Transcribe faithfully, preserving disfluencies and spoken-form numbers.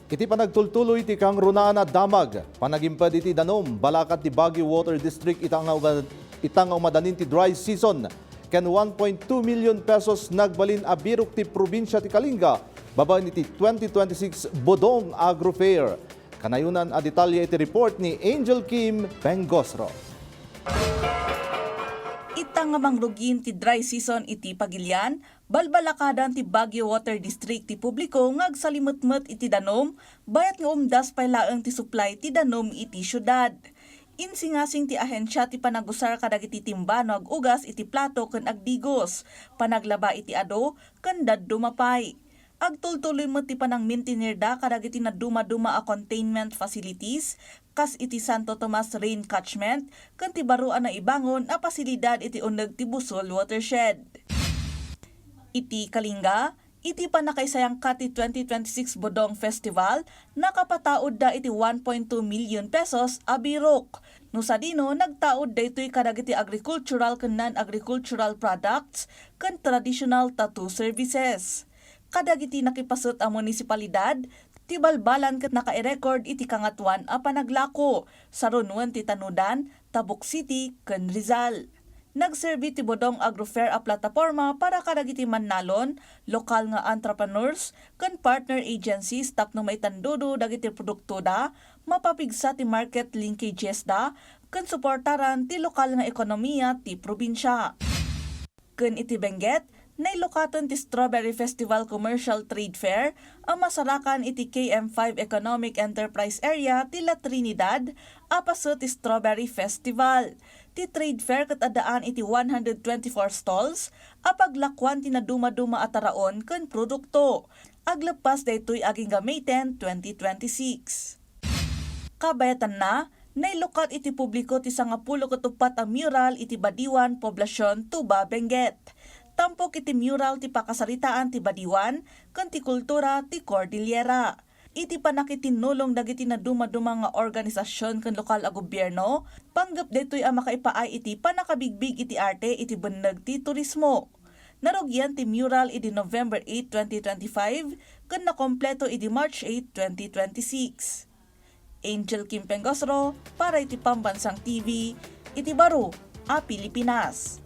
Iti panagtultuloy ti kangrunaan a damag, panagimped iti danum, balakad ti Baguio Water District ita nga umad-, ita nga umadanin ti dry season, ken one point two million pesos nagbalin a birok ti probinsia ti Kalinga babaen iti twenty twenty-six Bodong Agro Fair. Kanayonan a detalye iti report ni Angel Kim Pengosro. Ita nga mangrugin ti dry season iti Pagilian, balbalakadan ti Baguio Water District ti publiko nga agsalimetmet iti danum, bayat nga umdas pay laeng ti supply ti danum iti siudad. Insingasing ti ahensia ti panagusar kadagiti timbano ag-ugas iti plato ken agdigos, panaglaba iti ado, ken dadduma pay. Agtultuloy met ti panangmintinirda kadagiti nadumaduma a containment facilities, kas iti Santo Tomas Rain Catchment, ken ti baro a naibangon a pasilidad iti uneg ti Bossol Watershed. Iti Kalinga, iti pannakaisayangka ti twenty twenty-six Bodong Festival, nakapataudda iti one point two million pesos a birok. No sadino, nagtaud daytoy kadagiti agricultural ken non-agricultural products ken traditional tattoo services. Kadagiti nakipaset a munisipalidad, ti balbalan ket nakairecord iti Kangatoan a Panaglako, sarunoen ti Tanudan, Tabuk City, ken Rizal. Nagserbi ti Bodong Agro Fair a plataporma para kadagiti mannalon, lokal nga entrepreneurs, ken partner agencies tapno maitandudo dagiti produktoda, mapapigsa ti market linkagesda, ken suportaran ti lokal nga ekonomiya ti probinsia. Ken iti Benguet, nailukaten ti Strawberry Festival Commercial Trade Fair a masarakan iti K M five Economic Enterprise Area ti La Trinidad a paset ti Strawberry Festival. Ti trade fair ket addaan iti one hundred twenty-four stalls a paglakuan ti nadumaduma a taraon ken produkto. Agleppas daytoy agingga May ten, twenty twenty-six. Kabayatanna, nailukat iti publiko ti sangapulo ket uppat a mural iti Badiwan, Poblacion, Tuba, Benguet. Tampok iti mural ti pakasaritaan ti Badiwan ken ti kultura ti Cordillera. Iti pannakitinnulong dagiti nadumaduma nga organisasyon ken lokal a gobierno, panggep daytoy a makaipaay iti pannakabigbig iti arte iti benneg ti turismo. Narugian ti mural idi November eight, twenty twenty-five, ken nakompleto idi March eight, twenty twenty-six. Angel Kim Pengosro para iti Pambansang T V, iti baro a Pilipinas.